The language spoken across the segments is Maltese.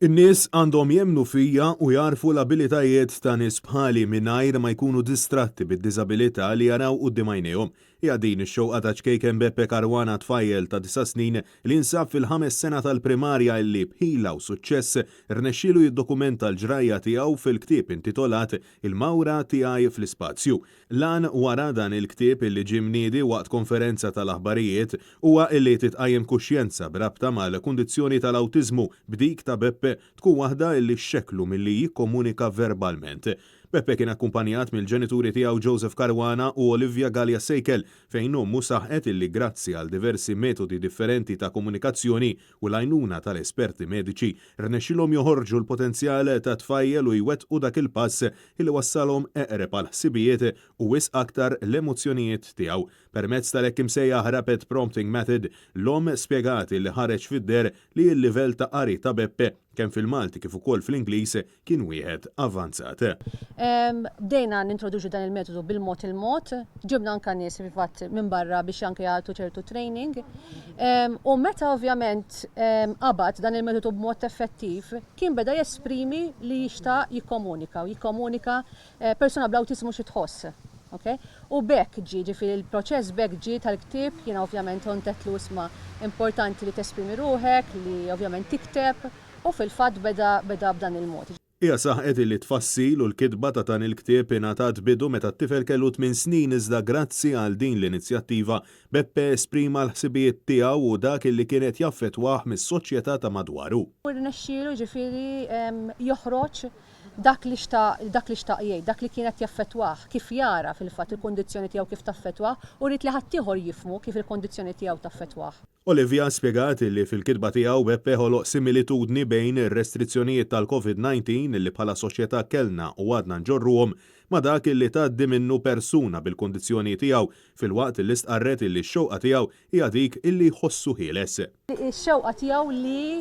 In-nies għandhom jemmnu fija u jagħrfu l-abilitajiet ta' nies bħali mingħajr ma jkunu distratti bid-diżabilità li jaraw quddiem għajnejhom. Hija din ix-xewqa ta' ċkejken Beppe Caruana tfajjel ta' disa' snin li jinsab fil-ħames sena tal-primarja illi b'ħila u suċċess rnexxielu jiddokumenta l-ġrajja tiegħu fil-ktieb intitolat Il-Mawra Tiegħi fl-Ispazju. L-għan wara dan il-ktieb illi ġie mniedi waqt konferenza tal-aħbarijiet huwa illi titqajjem kuxjenza b'rabta mal-kundizzjoni tal-awtiżmu b'dik ta' Beppe tkun waħda illi xxekklu milli jikkomunika verbalment. Beppe kien akkumpanjat mill-ġenituri tiegħu Joseph Caruana u Olivia Galea Sejkel fejn ommu saħqet illi grazzi għal diversi metodi differenti ta' komunikazzjoni u l-għajnuna tal-esperti mediċi rnexxilhom joħorġu l-potenzjal tat-tfajjel u jwettqu dak il-pass illi wassalhom eqreb għall-ħsibijiet u wisq aktar l-emozzjonijiet tiegħu. Permezz tal-hekk imsejjaħ Rapid Prompting Method, l-omm spjegat illi ħareġ fid-deher li l-livell ta' qari ta' Beppe, kemm fil-Malti kif ukoll fl-Ingliż, kien wieħed avvanzat. Bdejna nintroduċu dan il-metodu bil-mod il-mod, ġibna anke nies fil-fatt minn barra biex anke jagħtu ċertu training. U meta ovvjament qabad dan il-metodu b'mod effettiv, kien beda jesprimi li jixtaq jikkomunika u jikkomunika persuna bl-awtiżmu xi tħoss. Okay? U b'hekk ġie, ġifieri l-proċess b'hekk ġie tal-ktieb, jiena ovvjament għedtlu isma' importanti li tesprimi ruħek, li ovvjament tikteb, u fil-fatt beda beda b'dan il-mod. Hija saħqet illi t-tfassil u l-kitba ta' dan il-ktieb ingħatat bidu meta t-tifel kellu tmien snin iżda grazzi għal din l-inizjattiva Beppe esprima l-ħsibijiet tiegħu u dak illi kien qed jaffettwah mis-soċjetà ta' madwaru. U rnexxielu ġifieri joħroġ dak li xtaq dak li xtaq jgħid, dak li kien qed jaffettwah, kif jara fil-fatt il-kundizzjoni tiegħu kif taffettwah u ried li ħaddieħor jifhmu kif il-kundizzjoni tiegħu taffettwah. Olivia spjegat li fil-kitba tiegħu Beppe ħoloq similitudni bejn ir-restrizzjonijiet tal-Covid 19 li bħala soċjetà kellna u għadna nġorruhom ma' dak li tgħaddi minnu persuna bil-kundizzjoni tiegħu filwaqt li stqarret li x-xewqa tiegħu hija dik illi jħossu ħieles. Ix-xewqa tiegħu li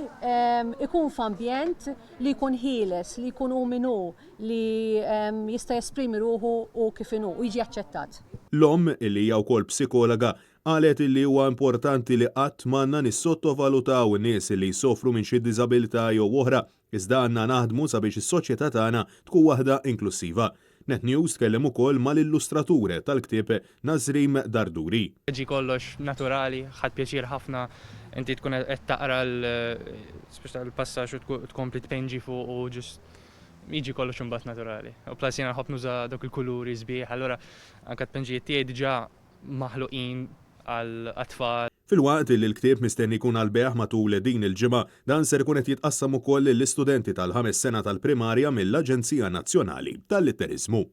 jkun f'ambjent li jkun ħieles, li jkun hu min hu, li jista' jesprimi ruħu hu kif inhu u jiġi aċċettat. L-omm, illi hija wkoll psikologa, Qalet illi huwa importanti li qatt m'għandna nissottovalutaw nies li jsofru minn xi diżabilità jew oħra, iżda għandna naħdmu sabiex is-soċjetà tagħna tkun waħda inklussiva. Net News tkellem ukoll mal-illustratur tal-ktieb Nazrim Darduri. Ġie kollox naturali, ħadt pjaċir ħafna, inti tkun qed taqra l-passaġġ u tkompli tpinġi fuqu just jiġi kollox imbagħad naturali. U plus jiena nħobb nuża dawk il-kuluri sbieħ, allura anke t-tpinġijiet tiegħi diġà maħluqin għat-tfal. Filwaqt li l-ktieb mistenni jkun għall-bejgħ matul din il-ġimgħa, dan ser ikun qed jitqassam ukoll lill-istudenti tal-ħames sena tal-primarja mill-Aġenzija Nazzjonali tal-Litteriżmu.